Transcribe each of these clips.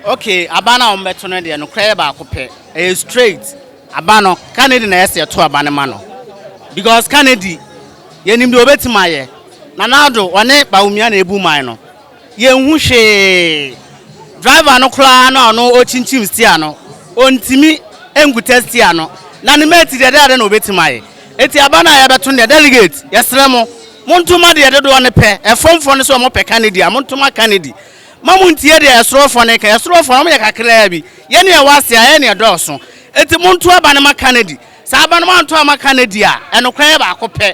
Okay, aba no a wɔbɛto no deɛ, nokorɛ yɛ baako pɛ. Ɛyɛ straight. Aba no, Kennedy na ɛsɛ yɛto aba no ma no. Because Kennedy, yɛnim deɛ obɛtumi ayɛ. Nana Addo, ɔne Bawumia na ebu man no. Yɛnhu hwee. Driver no koraa no a ɔno ɔkyinkyim steer no, ɔntumi nkuta steer no. Na ne mate deɛ, deɛ ade na obɛtumi ayɛ. Eti aba no a yɛbɛto no deɛ, delegate, yɛsrɛ mo, montoma deɛ dodoɔ no pɛ. Ɛfɔmfoɔ no sɛ ɔmo pɛ Kennedy a, montoma Kennedy. Ma mo ntie deɛ ɛsorofoɔ no ka. Ɛsorofoɔ no, ɔmo yɛ kakraa bi. Yɛne ɛwɔ ase a, yɛne ɛdɔɔso. Eti monto aba no ma Kennedy. Saa aba no moanto ama Kennedy a, ɛnokorɛ yɛ baako pɛ.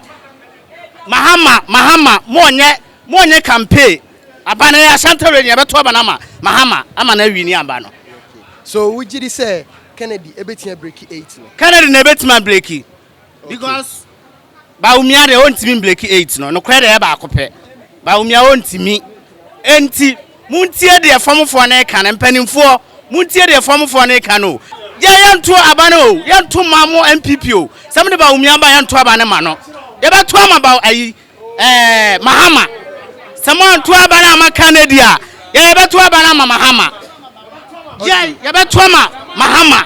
Mahama, Mahama, mo ɔnyɛ mo ɔnyɛ campaign. Aba no yɛ Ashanti Region, yɛbɛto aba no ama Mahama ama no awi ni aba no. So wogye di sɛ Kennedy ebɛtumi break eight no? Kennedy na ebɛtumi abreak, because Bawumia deɛ, ɔntumi mbreak eight no. Nokorɛ deɛ, ɛyɛ baako pɛ. Bawumia ɔntumi. Enti muntie deɛ fɔmfoɔ no ka no. Mpanimfoɔ, muntie deɛ fɔmfoɔ no ka no. Yɛ yɛnto aba no o, yɛnto ma mo NPP o. Sɛ mode Bawumia ba, yɛnto aba no ma no. Yɛbɛto ama ba ayi Mahama. Sɛ moanto aba no ama Kennedy a, yɛ yɛbɛto aba no ama Mahama. Yɛ yɛbɛto ama Mahama.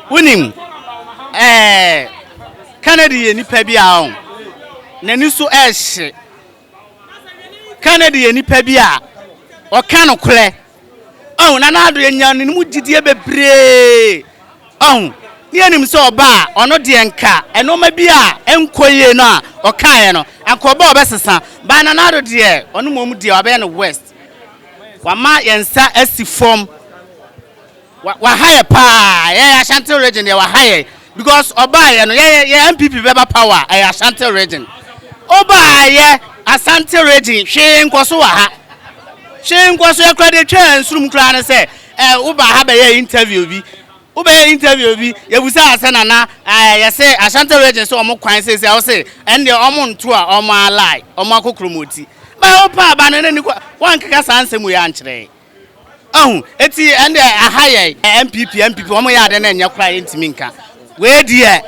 Wonim Kennedy yɛ nipa bi a ɔn n'ani so ɛɛhye. Kennedy yɛ nipa bi a ɔka no korɛ. Ɔn Nana Addo, yɛnya ne mu gyidie bebree. Ɔn ne yɛnim sɛ ɔba a, ɔno deɛ, nka ɛnɔɔma bi a ɛnkɔ yie no a ɔkaeɛ no, anka ɔba a ɔbɛsesa baa. Nana Addo deɛ, ɔno mmom deɛ, wabɛyɛ no west, wama yɛn nsa asi fam. Waha yɛ paa. Yɛ Ashanti Region deɛ, waha yɛ, because ɔbaa yɛ no, yɛ NPP bɛba power, ɛyɛ Ashanti Region. Ɔbaa yɛ Ashanti Region, hwee nkɔ so wɔ ha, hwee nkɔ so. Yɛkora de twɛ nsurum koraa ne sɛ woba ha bɛyɛ interview bi, wobɛyɛ interview bi, yɛbusa sɛ, "Nana, yɛsɛ Ashanti Region sɛ ɔmo kwan sɛ ɔsɛ ɛn deɛ ɔmo nto a ɔmo alae ɔmo akɔ kuromoti bɛyɛ wopa aba no n'ani kɔ wankeka saa nsɛm yi ankyerɛ." Ɔhu eti ɛn deɛ aha yɛ NPP. NPP wɔn yɛ ade na ɛnyɛ koraa, yɛntumi nka. Wei deɛ,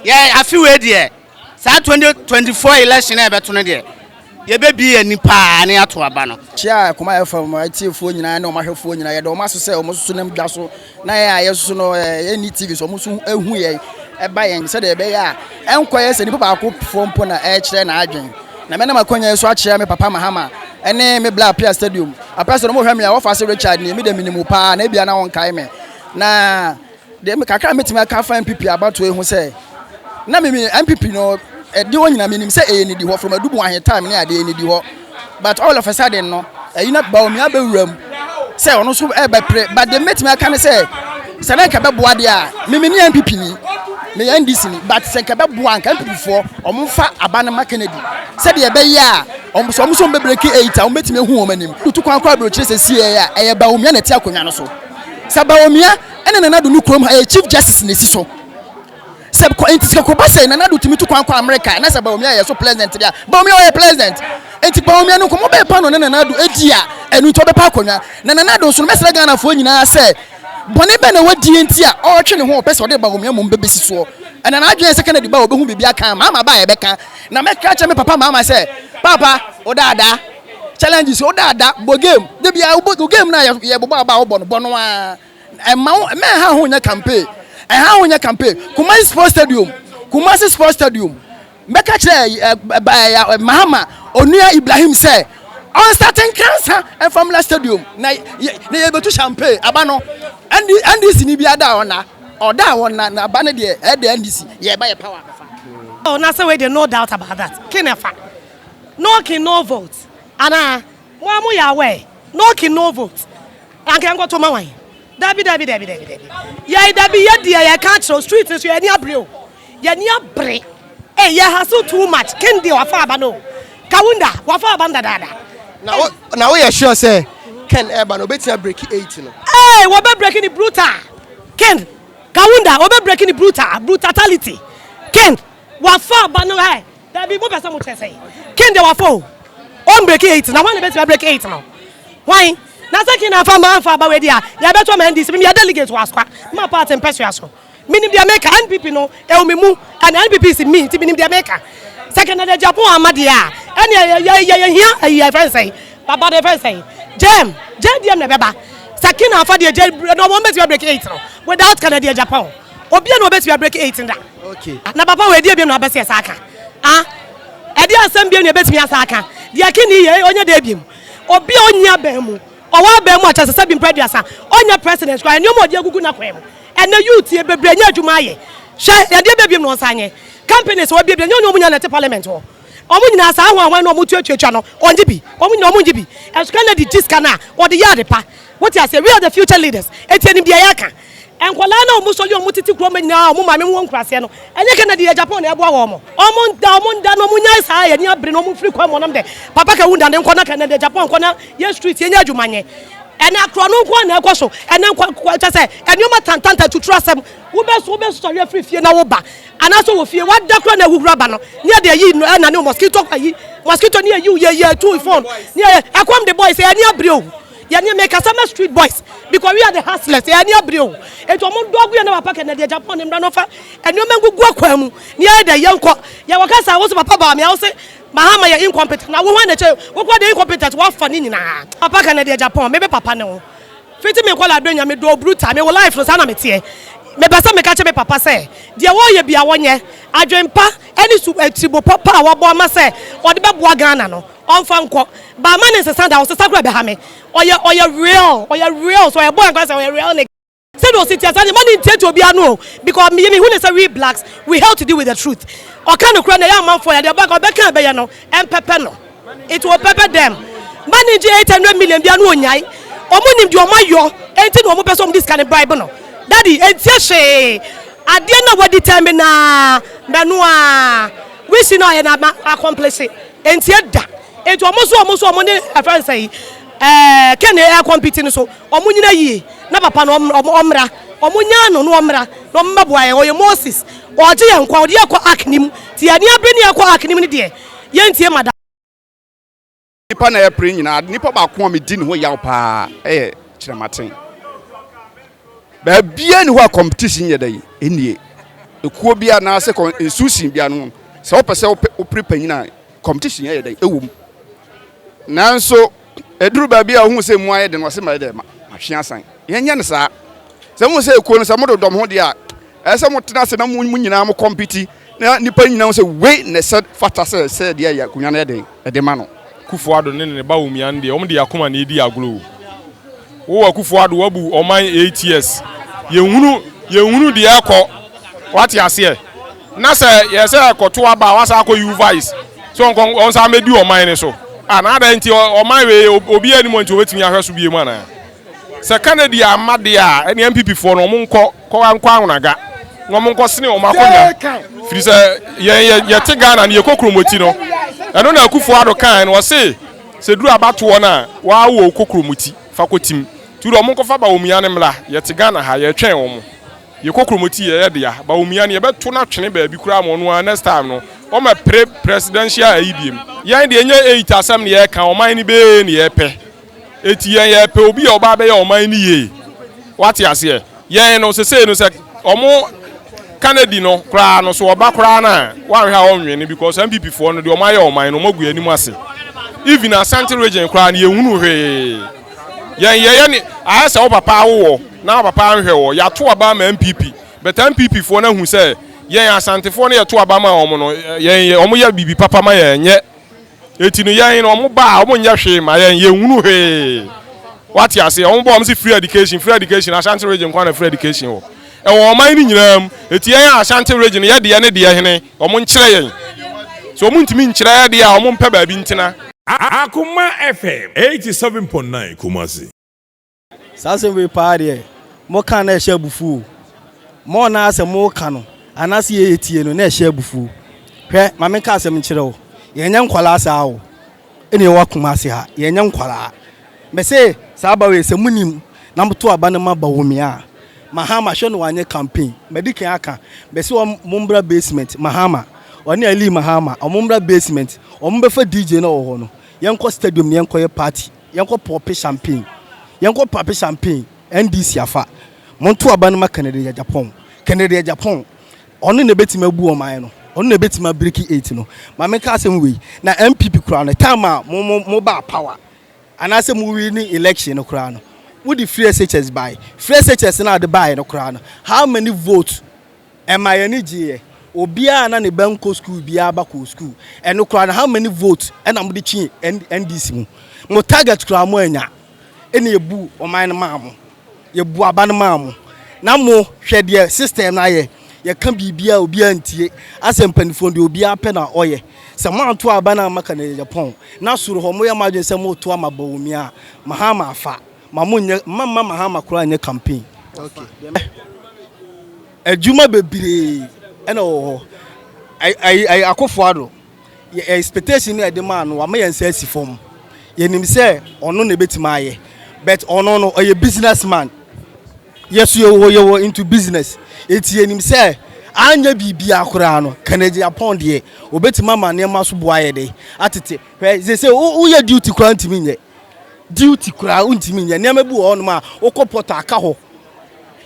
yɛ afi wei deɛ, saa 2024 election a yɛbɛto no deɛ, yɛbɛbi yɛ nipa ne ato aba no. Kyia Koma FM atiefoɔ nyinaa ne ɔmo ahwɛfoɔ nyinaa. Yɛde ɔmo aso sɛ ɔmo soso nam dwa so na yɛ a yɛsoso no yɛnni TV so, ɔmo nso ehu yɛn ɛba yɛn sɛdeɛ ɛbɛyɛ a ɛnkɔyɛ sɛ nipa baako foɔ mpo na ɛkyerɛ n'adwen. Na mɛnam akɔnya yi so akyerɛ me papa Mahama ɛne me bla Apia Stadium. Apia Stadium, ɔhwɛ me a wɔfa se Richard nie. Me de, minimu paa na ebia na wɔnkae me. Na deɛ kakra mɛtumi aka afa NPP abatoɔ yi ho sɛ, na me NPP no ɛdi hɔ nyinaa, menim sɛ ɛyɛ nidi hɔ from Adubu ahe time ne adeɛ nidi hɔ, but all of a sudden no, ɛyi na Bawumia bɛwura mu sɛ ɔno nso ɛbɛpere. But deɛ mɛtumi aka ne sɛ na nka bɛboa deɛ a, meme ne NPP ni, meyɛ NDC ni, but sɛ nka bɛboa, nka NPP foɔ ɔmo mfa aba no ma Kennedy sɛdeɛ ɛbɛyɛ a ɔmo sɛ ɔmo nso ɔmo bɛbreak eight a, ɔmo bɛtumi ehu wɔn anim tutu kwan kɔ aburokyire. Sɛ sie a ɛyɛ Bawumia na ɛte akonnwa no so, sɛ Bawumia ɛne Nana Addo no kurom ha, ɛyɛ Chief Justice na esi so sɛ kɔ. Nti sɛ kɔba sɛ Nana Addo tumi tu kwan kɔ America na sɛ Bawumia yɛ so president deɛ, Bawumia ɔyɛ president. Nti Bawumia no, nkɔmɔ bɛyɛ pa no ne Nana Addo edi a, ɛnu nti ɔbɛpa akonnwa. Na Nana Addo nso no, mɛsrɛ Ghanafoɔ nyinaa sɛ bɔne bɛ na wadie nti a ɔretwe ne ho, ɔpɛ sɛ ɔde Bawumia mmom bɛbɛsi soɔ. Ɛna n'adwene sɛ Kennedy ba a, ɔbɛhu biribi aka Maama ba a yɛbɛka. Na mɛka kyerɛ me papa Maama sɛ, papa, ɔdaadaa challenges, ɔdaadaa bɔ game de bia wobɔ game na yɛbobɔ aba a, wobɔ no bɔ no a, ɛma wo mɛ ɛha ho nyɛ campaign, ɛha ho nyɛ campaign. Kumasi Sports Stadium, Kumasi Sports Stadium, mɛka kyerɛ ɛ ɛ Mahama onua Ibrahim sɛ ɔnstart nkransa ɛnfamla stadium na yɛ na yɛbɛtu champagne aba no. ND NDC ni bi ada a ɔna ɔda a ɔna na aba no deɛ, ɛde NDC yɛba yɛ power bɛfa. Oh, na sɛ wei de, no doubt about that. Ken ɛfa no kin no vote ana mo a mo yɛ aware no kin no vote anka nkɔtɔ ma wan. Dabi, dabi, dabi, dabi, dabi, yɛ dabi, yɛ deɛ yɛ ka kyerɛ street so, yɛ ni abere o, yɛ ni abere. Ɛ yɛ hustle too much. Ken deɛ, wafa aba no Kawunda, wafa aba no dadaada. Na woyɛ sure sɛ Ken ɛba no, obɛtumi break eight no? Ee, wɔbɛ break ni brutal. Ken Kawunda wɔbɛ break ni brutal, brutality. Ken wafa aba no. Ɛ dabi, mo pɛ sɛ mo kyerɛ sɛ Ken deɛ wafa o, ɔn break eight na wɔn na bɛtumi break eight no wɔn na sɛ Ken afa ma anfa aba wei di a, yɛbɛtɔ ma NDC. Mi yɛ delegate wɔ Asokwa ma party mpɛsua so. Minim deɛ meka. NPP no ɛwɔ mi mu ɛna NPP si mi nti minim deɛ meka sɛ Kennedy Agyapong ama deɛ a, ɛne yɛ yɛ yɛ hia ɛyi yɛ fɛn sɛn baba de fɛn sɛn jam. JDM na ɛbɛba. Sɛ Ken amfa deɛ J na wɔn bɛtumi abreak 8 no without Kennedy Agyapong. Obia na ɔbɛtumi abreak 8 no da. Okay. Na papa wɔ ɛdeɛ biom na wabɛsɛ yɛsa aka. Ah, ɛdeɛ asɛm biom na yɛbɛtumi asa aka. Deɛ Ken yɛ ɔnyɛ dɛ biom. Obi a ɔnyi abɛn mu, ɔwɔ abɛn mu a kyɛ sɛ sɛ bi mpɛ aduasa, ɔnyɛ president koraa, nneɛma ɔde agugu n'akwan mu. Ɛnɛ youth yɛ bebree nyɛ adwuma ayɛ. Hwɛ, ɛdeɛ bɛ biom na ɔnsa nyɛ. Companies wɔ biebie, nyɛ ɔne ɔmo nyinaa na ɛte parliament hɔ. Ɔmo nyinaa saa ahoahoa na ɔmo tuatuatua no, ɔngye bi. Ɔmo nyinaa ɔmo ngye bi. Ɛnso Kennedy gye sika no a, ɔde yɛ ade pa. Wote aseɛ? We are the future leaders. Enti yɛnim deɛ yɛreka. Nkwadaa no a ɔmo sɔre ɔmo tete kurom nyinaa a ɔmo maame mo wɔ nkuraseɛ no, ɛnyɛ Kennedy yɛ Japan na ɛboa wɔn. Ɔmo nda, ɔmo nda na ɔmo nyae saa yɛn ani abere na ɔmo mfiri kwan mu ɔnam dɛ Papa Kawunda ne nkɔ na Kennedy Japan nkɔ na yɛ street yɛnyɛ adwuma nyɛ. Ɛnɛ akorɔ no nko ara na ɛkɔ so. Ɛnɛ nkwa kyɛ sɛ nneɛma tantanta tuturu asɛm. Wobɛso wobɛsɔre afiri fie na woba anaasɛ wɔ fie wada koraa na ahuhuro aba no ne yɛde ayi no ɛna ne mosquito ayi mosquito ne yɛyi yɛ yɛ tu phone ne yɛ ɛkɔm de boys yɛ ani abere o yɛ ne mekasa ma street boys because we are the hustlers yɛ ani abere o eti ɔmo dɔgo yɛ na papa kɛ na deɛ Japan ne mmra no fa nneɛma ngugu akwan mu ne yɛ dɛ yɛn kɔ yɛ wɔ kasa wo so papa baa mi awo se Mahama yɛ incompetent na wo ho na kyɛ wo kɔ de incompetent wafa ne nyinaa papa kɛ na deɛ Japan mebe papa ne ho. Fiti me nkwadaa berɛ nya me dɔɔ brutal me wɔ life no saa na me teɛ me pɛ sɛ me ka kyerɛ me papa sɛ deɛ wɔyɛ bia wɔnyɛ adwen pa ɛne su atiribo papa a wabɔ ama sɛ ɔde bɛboa Ghana no ɔnfa nkɔ ba ama ne nsesa da ɔsesa koraa ɛbɛha me ɔyɛ ɔyɛ real ɔyɛ real so ɔyɛ boy ankasa sɛ ɔyɛ real nigga sɛdeɛ ɔsi teɛ saa deɛ ma ne ntiatia obiara no o because me me hu ne sɛ we blacks we have to deal with the truth ɔka nokorɛ na ɛyɛ amanfoɔ yɛ deɛ ɔbɛka ɛbɛyɛ no ɛmpɛpɛ no. It will pepper them. Money gye 800 million bia no onyae. Ɔmo nim deɛ ɔmo ayɔ enti na ɔmo pɛ sɛ ɔmo de sika no bribe no. Daddy entie hwee. Adeɛ no a wa determine naa mɛno aa. Wish no a ɔyɛ no ama accomplish. Entie da. Enti ɔmo nso ɔmo nso ɔmo ne ɛfrɛ no sɛn ɛɛ Ken ɛɛ compete no so ɔmo nyina yie na papa no ɔmo ɔmmra. Ɔmo nyaa no na ɔmmra na ɔmo mmɛboa yɛn. Ɔyɛ Moses. Ɔɔgye yɛn nkwa. Ɔde yɛn kɔ ark no mu. Nti yɛn ani abere ne yɛn kɔ ark no mu no deɛ. Yɛntie madam. Nipa na ɛpere nyinaa nipa baako a medi ne ho yaw paa ɛyɛ Kyerɛmaten. Baabiara ni hɔ a competition yɛ dɛ ɛnie. Ekuo bi anaasɛ institution bi ano sɛ wopɛ sɛ wopere panyin a competition yɛ dɛ ɛwɔ mu. Nanso ɛduru baabi a wohu sɛ mu ayɛ den wɔse ma yɛ dɛ matwe asan. Yɛnyɛ no saa. Sɛ mohu sɛ ekuo no sɛ mododɔ mo ho deɛ a ɛsɛ sɛ motena ase na mo nyinaa mo kɔmpiti na nnipa nyinaa hu sɛ wei na ɛsɛ fata sɛ sɛ deɛ yɛ akonnwa no yɛ den ɛde ma no. Akufo Addo ne ne ba Bawumia no deɛ wɔn de akoma na edi agorɔ o. Wo Akufo Addo wabu ɔman 8 years yɛnhunu yɛnhunu deɛ ɛkɔ wate aseɛ na sɛ yɛ sɛ ɛkɔto aba a wasa akɔ yi vice sɛ ɔnkɔ ɔnsa mɛdi ɔman no so a na adɛn nti ɔman wei obiara anim nti obɛtumi ahwɛ so bie mu anaa Sɛ Kennedy amma deɛ a, ɛneɛ NPP foɔ no wɔn nkɔ kɔ nkɔ Anwonaga na wɔn nkɔ sene wɔn akonnwa. Firi sɛ yɛn yɛ yɛte Ghana no yɛkɔ kuromoti no. Ɛno na Akufo Addo kaeɛ no, ɔse sɛ duru abatoɔ no a, waa wɔ kɔ kuromoti fa kɔ tim. Nti wode wɔn nkɔfa Bawumia no mmra, yɛte Ghana ha yɛretwɛn wɔn. Yɛkɔ kuromoti yɛyɛ dea, Bawumia no yɛbɛto no atwene baabi koraa ma ɔno ara next time no wɔmmɛpere presidential ayi biem. Yɛn deɛ ɛnyɛ eight asɛm na yɛreka, ɔman no bee na yɛpɛ. Eti yɛn yɛpɛ obi a ɔba abɛyɛ ɔman no yie. Wate aseɛ? Yɛn no sesei no sɛ ɔmo Kennedy no koraa no so ɔba koraa no a wanhwɛ a ɔnwene because NPP foɔ no deɛ ɔmo ayɛ ɔman no ɔmo agu yɛn anim ase. Even Ashanti region koraa no yɛnhunu hwee. Yɛn yɛyɛ ne ayɛ sɛ wo papa awo wɔ na wo papa anhwɛ wɔ. Yɛato aba ama NPP but NPP foɔ no ahu sɛ yɛn Asantefoɔ no yɛto aba ma wɔn no yɛn wɔn yɛ biribi papa ma yɛn nyɛ. Eti no yɛn no ɔmo ba a ɔmo nyɛ hwee ma yɛn, yɛn hunu hwee. Wate aseɛ? Ɔmo ba ɔmo se free education, free education, Ashanti region nkoa na free education wɔ. Ɛwɔ ɔman no nyinaa mu. Eti yɛn a Ashanti region yɛ deɛ ne deɛ hene, ɔmo nkyerɛ yɛn. Sɛ ɔmo ntumi nkyerɛ yɛ deɛ a ɔmo mpɛ baabi ntena. Akoma FM 87.9 Kumasi. Saa asɛm wei paa deɛ moka na ɛhyɛ abufuo o. More na asɛ moka no anaasɛ yɛyɛ tie no na ɛhyɛ abufuo. Hwɛ ma menka asɛm nkyerɛ wo. Yɛnyɛ nkwadaa saa o. Ɛna yɛwɔ Kumasi ha. Yɛnyɛ nkwadaa. Mese saa aba wei sɛ monim na moto aba no ma Bawumia a, Mahama hwɛ no wanyɛ campaign. Madi kan aka. Mese wɔn mommra basement Mahama ɔne Ali Mahama wɔn mmra basement wɔn bɛfa DJ no wɔ hɔ no yɛnkɔ stadium na yɛnkɔyɛ party. Yɛnkɔ pɔpe champagne Yɛnkɔ pɔpe champagne NDC afa Monto aba no ma Kennedy Agyapong Kennedy Agyapong Ɔno na ɛbɛtumi abu ɔman no Ɔno na ɛbɛtumi abiriki eight no Ma menka asɛm wei Na NPP koraa no time a mo mo mo baa power. anaasɛ mo winni election no koraa no, wode free SHS bae. Free SHS no a wode baeɛ no koraa no, how many vote ɛma yɛn ani gyeeɛ? Obiara a na ne ba nkɔ school biara ba kɔɔ school. Ɛno koraa no, how many vote ɛna mode twee NDC mu? Mo target koraa mo annya. Ɛna yɛbu ɔman no maa mo. Yɛbu aba no maa mo. Na mo, hwɛ deɛ system no ayɛ. Yɛka biribiara a obiara ntie. Asɛ mpanimfoɔ deɛ obiara pɛ na ɔyɛ. Sɛ moanto aba no amma Kanagyapɔn na soro hɔ moyɛ mo adwene sɛ moreto ama Bawumia a, Mahama afa. Ma monyɛ, mma mma Mahama koraa nyɛ campaign. Adwuma bebree ɛna wɔ hɔ. Ayi ayi Akufo Addo, yɛ expectation no a yɛde maa no, wama yɛn nsa asi fam. Yɛnim sɛ ɔno na ebetumi ayɛ, but ɔno no ɔyɛ business man. Yɛ so yɛwɔ yɛwɔ into business. Eti yɛnim sɛ anyɛ biribiara koraa no, Kennedy Agyapong deɛ obetumi ama nneɛma so boa yɛ de atete. Hwɛ sese woyɛ duty koraa ntumi nyɛ. Duty koraa wontumi nyɛ. Nneɛma bi wɔ hɔnom a wokɔ pɔtɔ aka hɔ.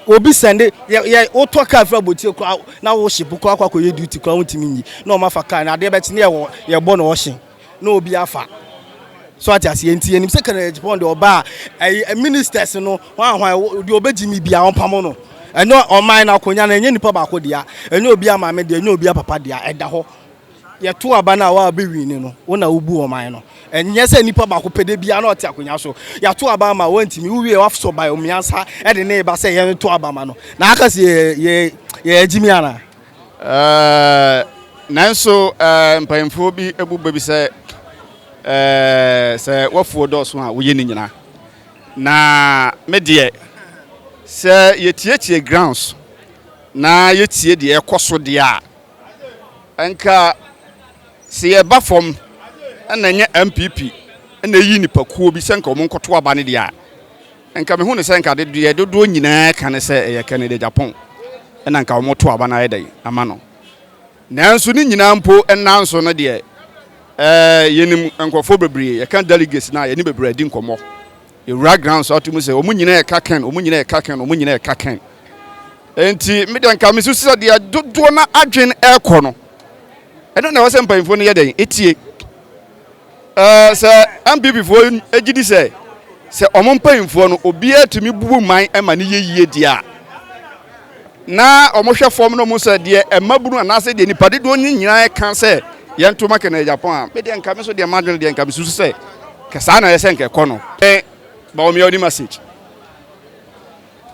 Obi sɛnde yɛ yɛ wotɔ kaa firi abɔtie koraa na wo ship koraa kɔ akɔyɛ duty koraa wontumi nyi na wɔn afa kaa no adeɛ bɛkye ne yɛwɔ yɛbɔ no ɔhye na obi afa so ate aseɛ nti yɛnim sɛ Kennedy Agyapong deɛ ɔba a ɛyi ministers no hwan hwan deɛ ɔbɛgye mi bia ɔmpamo no ɛnyɛ ɔman no akonya no ɛnyɛ nipa baako dea ɛnyɛ obi maame dea ɛnyɛ obi papa dea ɛda hɔ. Yɛto aba no a wo a wobɛwini no, wo na wobu ɔman no. Ɛnyɛ sɛ nipa baako pɛ da biara na ɔte akonnwa so. Yɛato aba ama wo, woantumi. Wowie a woasɔ Bawumia nsa de ne reba sɛ yɛnto aba ma no. Na aka sɛ yɛ yɛ agyimi anaa? Ɛɛ, nanso ɛɛ mpanyimfoɔ bi bu bɛ bi sɛ ɛɛ sɛ w'afuo dɔɔso a woyɛ ne nyina. Na me deɛ sɛ yɛtietie grounds na yɛtie deɛ ɛkɔ so deɛ a, Nka sɛ yɛba fam na ɛnyɛ NPP na ɛyi nipakuo bi sɛ nka wɔn nkɔto aba no deɛ a, nka mehu no sɛ nka deɛ dodoɔ nyinaa ka ne sɛ ɛyɛ Kennedy Agyapong na nka wɔn to aba no ayɛ dɛn ama no. Nanso ne nyinaa mpo nnanso no deɛ ɛɛ yɛnim nkurɔfoɔ bebree, yɛka delegates no a yɛne bebree adi nkɔmmɔ. Yɛwura ground so ato mu sɛ wɔn nyinaa ɛka Ken, wɔn nyinaa ɛka Ken, wɔn nyinaa ɛka Ken. Enti me deɛ nka mesusu sɛ deɛ dodoɔ no adwene ɛrekɔ no, ɛno na ɛwɔ sɛ mpanyinfoɔ no yɛ dɛn etie. Ɛɛ sɛ NPP foɔ gye di sɛ sɛ wɔn mpanyinfoɔ no obiara tumi bubu man ma ne yɛ yie deɛ a, na wɔhwɛ fam no mu sɛ deɛ mmabunu anaasɛ deɛ nipa dodoɔ no nyinaa ka sɛ yɛnto ma Kennedy Agyapong a, me deɛ nka me so deɛ m'adwene deɛ nka mesusu sɛ kɛ saa na ɛyɛ sɛ nka ɛkɔ no. Bawumia ɔni message.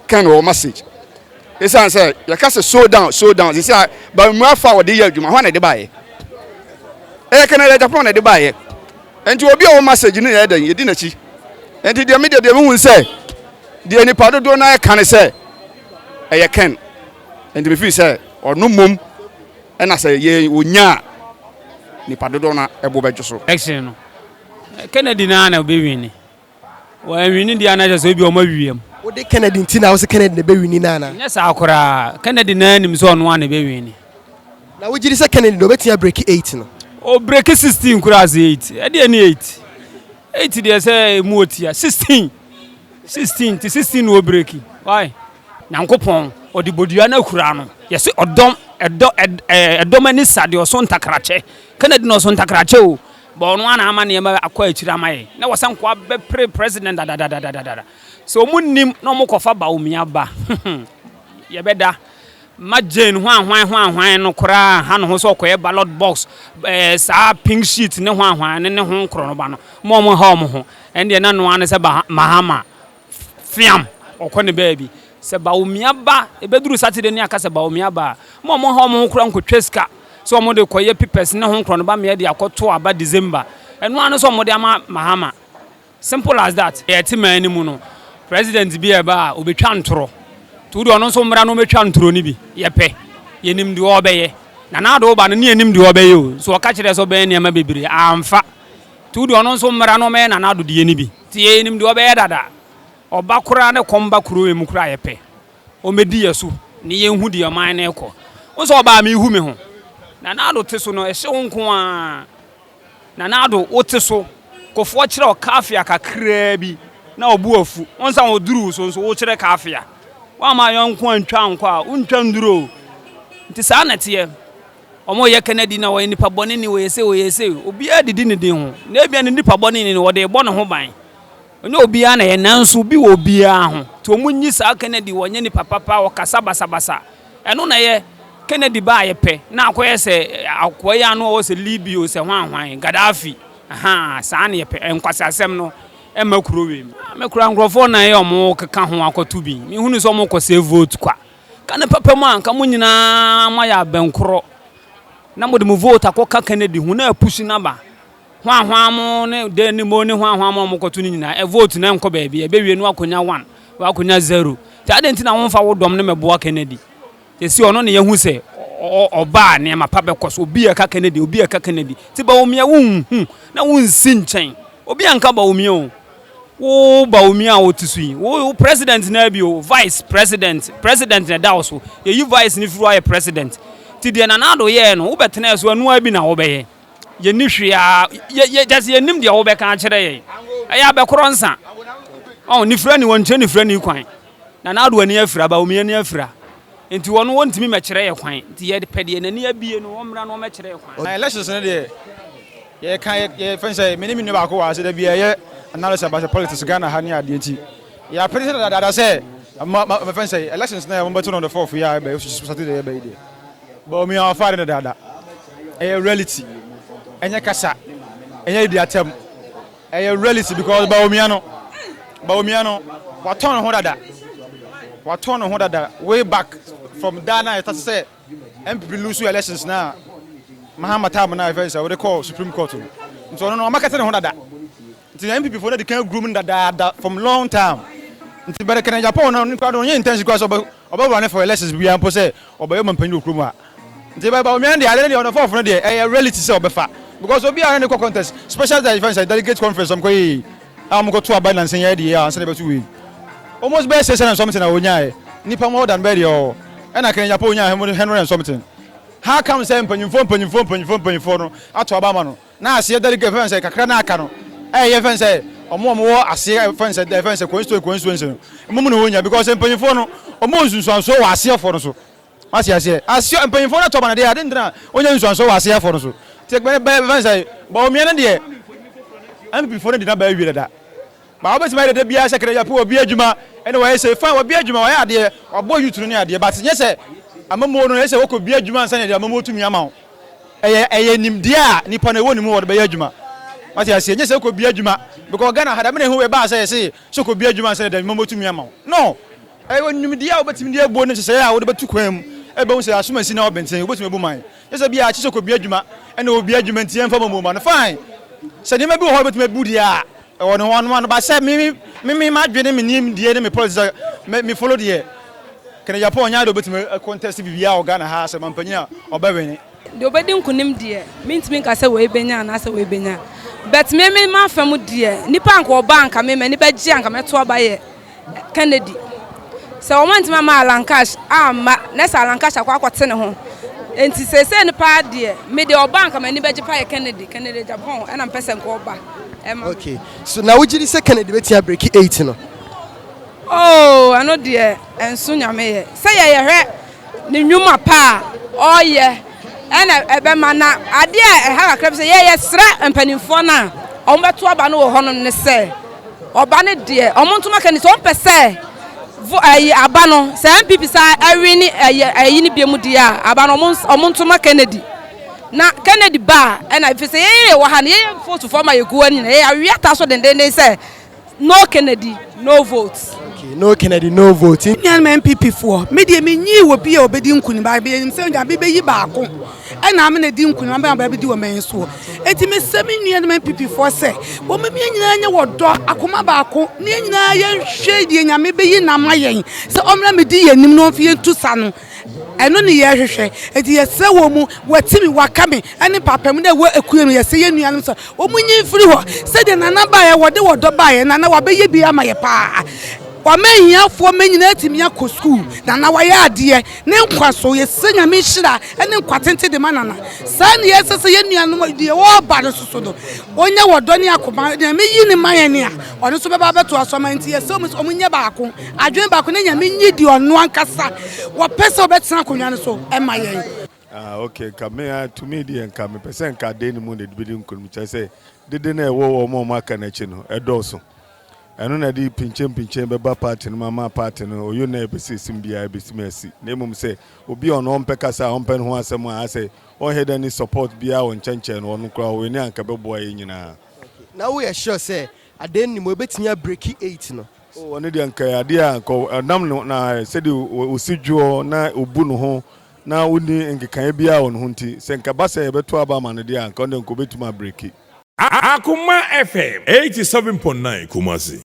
Ken wɔ message. Ɛsiane sɛ yɛka sɛ slow down slow down sisi a Bawumia afa a wɔde yɛ adwuma hɔ na ɛde baeɛ. Ɛyɛ Kennedy Agyapong na ɛde baeɛ. Nti obi a ɔwɔ message no yɛ dɛn yɛdi n'akyi. Nti deɛ me deɛ deɛ mehu sɛ deɛ nipa dodoɔ no ɛka ne sɛ ɛyɛ Ken. Nti mefiri sɛ ɔno mmom ɛna sɛ yɛ ɔnya a nipa dodoɔ no ɛbo bɛdwo so. Election no Kennedy naa na ɔbɛwini. Wɔanwini deɛ a na kyerɛ sɛ ebi wɔn awia mu. Wode Kennedy nti na wose Kennedy na ɛbɛwini no anaa? Nyɛ saa koraa. Kennedy naa nim sɛ ɔno ara na ɛbɛwini. Na wogye di sɛ Kennedy deɛ ɔbɛtumi abreki eight no? Ɔbreki 16 koraa sɛ eight. Ɛdeɛ ne eight. Eight deɛ sɛ ɛmu ɔtia. 16. 16 nti 16 na ɔbreki. Why? Nyankopɔn, ɔde bodua no akura no. Yɛse ɔdɔm, ɛdɔ, ɛdɔm ani sa deɛ ɔso ntakrakyɛ. Kennedy na ɔso ntakrakyɛ o. But ɔno ara na ama nneɛma akɔ akyiri ama yɛn. Na wɔ sɛ nkoa bɛpere president dadadadadada. Sɛ wɔn nnim na wɔn kɔfa Bawumia ba, yɛbɛda. Ma Jane hwan hwan hwan hwan no koraa nha ne ho sɛ ɔkɔyɛ ballot box, ɛɛ saa pink sheet ne hwan hwan ne ne ho nkorɔnoba no. Ma wɔn nha wɔn ho. Ɛndeɛ na noa ne sɛ Mahama Fiam! Ɔkɔ ne baabi. Sɛ Bawumia ba, ɛbɛduru Saturday ne aka sɛ Bawumia ba a, ma wɔn nha wɔn ho koraa nkɔtwa sika sɛ wɔn de kɔyɛ papers ne ho nkorɔnoba mmea de akɔto aba December. Ɛno ara ne sɛ wɔn de ama Mahama. Simple as that. Yɛte man no mu no, President bi ɛba a, ɔbɛtwa ntorɔ. Nti wo deɛ ɔno nso mmra na ɔmmɛtwa ntorɔ no bi. Yɛpɛ. Yɛnim deɛ ɔrebɛyɛ. Nana Addo ba no, ne yɛnim deɛ ɔrebɛyɛ o. Nso ɔka kyerɛɛ sɛ ɔbɛyɛ nneɛma bebree. Amfa. Nti wo deɛ ɔno nso mmra na ɔmmɛyɛ Nana Addo deɛ no bi. Nti yɛnim deɛ ɔbɛyɛ dada. Ɔba koraa ne kɔm ba kuro wei mu koraa yɛpɛ. Ɔmmɛdi yɛ so ne yɛnhu deɛ ɔman no rekɔ. Wo sɛ ɔbaa mehu me ho. Nana Addo te so no ɛhye wo nko ara. Nana Addo wo te so. Kofoɔ kyerɛ wo kaafia kakraa bi na ɔbo afu. Wo nsa ɔduru wo so nso wokyerɛ kaafia. Woamma yɔnko antwa ankɔ a wontwa nnuru o. Nti saa na ɛteɛ. Wɔyɛ Kennedy na ɔyɛ nipa bɔne ni, ɔyɛ sei, ɔyɛ sei. Obiara didi ne din ho. Na ebia ne nipa bɔne ni no, ɔde rebɔ ne ho ban. Ɛnyɛ obiara na ɛyɛ nanso obi wɔ obiara ho. Nti wɔn nyi saa Kennedy wɔnyɛ nipa papa ɔkasa basabasa. Ɛno na ɛyɛ Kennedy ba a yɛpɛ na akɔyɛ sɛ akoa yi ano ɔwɔ sɛ Libya o sɛ hwan hwan Gaddafi ahaa saa na yɛpɛ nkwaseasɛm no ɛmma kuro wei mu. Me kura nkurɔfoɔ nan yɛ wɔn keka ho akɔto bi me hunu sɛ wɔn kɔ sɛ vote kwa ka ne papa mu a nka mo nyinaa mo ayɛ abɛnkorɔ na mo de mo vote akɔka Kennedy ho na apusi naba Hwanhwaa mo ne dɛn ne mo ne hwanhwaa mo a mokɔto no nyinaa, ɛ vote no ɛnkɔ baabi, ɛbɛwie no woakɔnya one, woakɔnya zero. Nti adɛn nti na womfa wo dɔm no mmɛboa Kennedy? Seesei ɔno na yɛahu sɛ ɔba a nneɛma pa bɛkɔ so, obi a ɛka Kennedy, obi a ɛka Kennedy. Nti Bawumia wonhu na wonsi nkyɛn. Obi anka Bawumia o. Wo Bawumia a wote so yi, wo president no ara bi o, vice president, president na ɛda wo so. Yɛyi vice no firi hɔ ayɛ president. Nti deɛ Nana Addo yɛɛ no, wobɛtenaa so ɛno ara bi na wobɛyɛ. Yɛnni hwee a, yɛ, yɛ, kyɛ sɛ yɛnnim deɛ wobɛka akyerɛ yɛn. Ɛyɛ abɛkorɔ nsa. Ɔn, nifirani, wɔnkyerɛ nifirani kwan. Na n'ado ani afira, Bawumia ani afira. Nti wɔn wɔntumi mmɛkyerɛ yɛ kwan. Nti yɛpɛ deɛ n'ani abie no, wɔmmra na wɔmmɛkyerɛ yɛ kwan. Na elections no deɛ, yɛka yɛ, yɛfɛn sɛ, me ne me nua baako wɔ ha sɛ da biara yɛyɛ analysis about sɛ politics Ghana ha ne adeɛ nti, yɛapene sɛ dadaada sɛ, ma, ma, mefɛn sɛ elections no a wɔbɛto no on the fourth yi a ɛbɛ, Saturday ɛbɛ yi deɛ. Bawumia ɔfa ade dadaada. Ɛyɛ reality. Ɛnyɛ kasa. Ɛnyɛ didi atɛm. Ɛyɛ reality because Bawumia no, Bawumia no, watɔn ne ho dada. Watɔn ne ho dada way back from daa na yɛta sɛ NPP lose elections na Mahama time na ɛfɛ sɛ wɔde kɔɔ Supreme Court no. Nti ɔno no ɔmakɛte ne ho dada. Nti na NPP foɔ no adi kan groom no dadaada from long time. Nti bɛrɛ kɛnɛ Japan no nipa no ɔnyɛ intention koraa sɛ ɔbɛ ɔbɛ run for elections biara mpo sɛ ɔbɛyɛ ɔmanpanyin wɔ kurom ha. Nti bɛ Bawumia no deɛ ade no deɛ ɔno fɔɔfo no deɛ ɛyɛ reality sɛ ɔbɛfa because obi a ɔne no kɔ contest special sɛ yɛfrɛ no sɛ delegate conference ɔmo kɔ yɛ yi a ɔmo kɔ to aba nansa yi ara deɛ ansa na ɛbɛto wei almost bɛyɛ 600 and something na ɔnyaeɛ nipa more than bɛyɛ deɛ ɔwɔ ɛna kɛnɛ Japan onyaa 100 and something how come sɛ mpanyinfoɔ mpanyinfoɔ mpanyinfoɔ mpanyinfoɔ no ato aba ama no Na aseɛ delegate fɛn sɛ kakra na aka no ɛyɛ fɛn sɛ ɔmo a ɔmo wɔ aseɛ fɛn sɛ fɛn sɛ constituency constituency no ɔmo mu na wɔnya because mpanyinfoɔ no ɔmo wɔ nsunsuansoɔ wɔ aseɛfoɔ no so wate aseɛ aseɛ mpanyinfoɔ no atɔ ba no deɛ ade ntina ɔnya nsunsuansoɔ wɔ aseɛfoɔ no so te bɛ bɛ fɛn sɛ Bawumia no deɛ MPP foɔ no di na ba awie dada. Ba wobɛtumi ayɛ dede biara sɛ kɛdɛ yɛpɛ obi adwuma ɛna wayɛ sei fine wabi adwuma wayɛ adeɛ wabɔ youth no ne adeɛ but nyɛ sɛ amamuo no ɛyɛ sɛ wokɔ bi adwuma ansa na yɛde amamuo tumi ama wo ɛyɛ ɛyɛ nimdeɛ a nipa no ɛwɔ ne mu wɔde bɛyɛ adwuma wate aseɛ nyɛ sɛ wokɔ bi adwuma because Ghana ha dame na ɛho ɛbaa sɛ yɛse sɛ wokɔ bi adwuma ansa na yɛde amamuo tumi ama wo no ɛyɛ nimdeɛ a wobɛtumi de abuo ne nhyehyɛeɛ a wode bɛtu kwan mu ɛbɛhu sɛ asomasi na ɔbɛnten wobɛtumi abu man Nyɛ sɛ bia akyi sɛ ɔkɔbia adwuma ɛna ɔbia adwuma nti yɛmfa momo ma no fine sɛ nneɛma bi wɔ hɔ a ɔbɛtumi abu deɛ a ɛwɔ ne ho ano ano ba sɛ me me me m'adwene me nimdeɛ ne me policy sɛ me me follow deɛ Kennedy Agyapong ɔnyɛ adeɛ ɔbɛtumi contest biribiara wɔ Ghana ha sɛ mampanyin a ɔbɛwene. Deɛ ɔbɛdi nkunim deɛ mentumi nka sɛ wei bɛnya anaasɛ wei bɛnya but me me m'afa mu deɛ nipa anka ɔba anka me m'ani bɛgye anka mɛto aba yɛ Kennedy. Sɛ wɔn antumi amma Alan Cash amma na sɛ Alan Cash akɔ akɔte ne ho. Nti seesei no paa deɛ, me deɛ ɔba anka m'ani bɛgye paa yɛ Kennedy, Kennedy Agyapong ɛna mpɛ sɛ nka ɔba ɛma. Okay, so na wogye di sɛ Kennedy bɛtumi abreki eight no? Oh, ɛno deɛ ɛnso Nyame yɛ. Sɛ yɛyɛhwɛ Ne nnwuma pa a ɔyɛ na ɛbɛma na adeɛ a ɛha kakra bi sɛ yɛ yɛsrɛ mpanimfoɔ no a wɔbɛto aba no wɔ hɔnom ne sɛ ɔba no deɛ wɔn ntoma ka ni sɛ wɔmpɛ sɛ vo ɛyi aba no sɛ NPP sa ɛwi ne ɛyɛ ɛyi ne bie mu deɛ a aba no wɔn wɔn ntoma Kennedy na Kennedy ba a ɛna fi sɛ yɛyɛ wɔ ha no yɛyɛ fotofoɔ ma yɛgu hɔ nyina yɛyɛ awia ta so dendenden sɛ No Kennedy, no vote. Okay, no Kennedy, no vote. Me nuanom NPP foɔ, me deɛ me nyii wɔ bi a ɔbɛdi nkunim, but me nim sɛ Nyame bɛyi baako ɛna ama no adi nkunim ama aba abɛdi ɔman yi soɔ. Enti me srɛ me nuanom NPP foɔ sɛ wɔn mu yɛn nyinaa nyɛ wɔ dɔ, akoma baako, na yɛn nyinaa yɛn hwɛ deɛ Nyame bɛyi no ama yɛn sɛ ɔmmra mmɛdi yɛn anim na ɔmfa yɛn ntu sa no. Ɛno ne yɛrehwehwɛ. Enti yɛsrɛ wɔn mu, wɔati me, wɔaka me, ne mpaapaemu no a ɛwɔ akuo mu, yɛsrɛ yɛn nuanom sɛ wɔnyi mfiri hɔ. Sɛdeɛ Nana baeɛ, wɔde ɔdɔ baeɛ, Nana wabɛyɛ bi ama yɛ paa. Wama ahiafoɔ mma nyinaa atumi akɔ sukuu. Nana wayɛ adeɛ. Ne nkwa so, yɛsrɛ Nyame nhyira ne nkwa tenten de ma Nana. Saa ne yɛsrɛ sɛ yɛn nuanom, deɛ ɔreba no nso so no, ɔnya ɔdɔ ne akoma, Nyame yi no ma yɛn a, ɔno nso bɛba abɛtoa so ama yɛn. Nti yɛsrɛ wɔn sɛ wɔnyɛ baako. Adwene baako ne Nyame nyi deɛ ɔno ankasa wɔpɛ sɛ ɔbɛtena akonnwa no so ma yɛn. Ah ok nka me a to me deɛ nka mepɛ sɛ nka adeɛ no mu na ɛbɛdi nkonim kyerɛ sɛ dede no a ɛwɔ wɔn a wɔaka no akyi no ɛdɔɔso. Ɛno na ɛde pinkyenpinkyen bɛba party no mu ama party no oyo na ɛpɛ sɛ esim biara ebetumi asi. Na mmom sɛ obi a ɔno ɔmpɛ kasa a ɔmpɛ ne ho asɛm a asɛ ɔnhɛ da ni support biara wɔ nkyɛnkyɛn no ɔno koraa ɔwɔ ani a anka ɛbɛboa yɛn nyinaa. Na woyɛ sure sɛ Adan nim obetumi abreaki 8 no? Oh, ɔno deɛ anka ɛyɛ adeɛ a anka ɔnam no na sɛdeɛ ɔsi dwoɔ na ɔbu ne ho na ɔnni nkekaeɛ biara wɔ ne ho nti, sɛ nka ɛba sɛ yɛbɛto aba ama no deɛ a, anka ɔno deɛ anka ɔbɛtumi abreki. Akoma FM 87.9 Kumasi.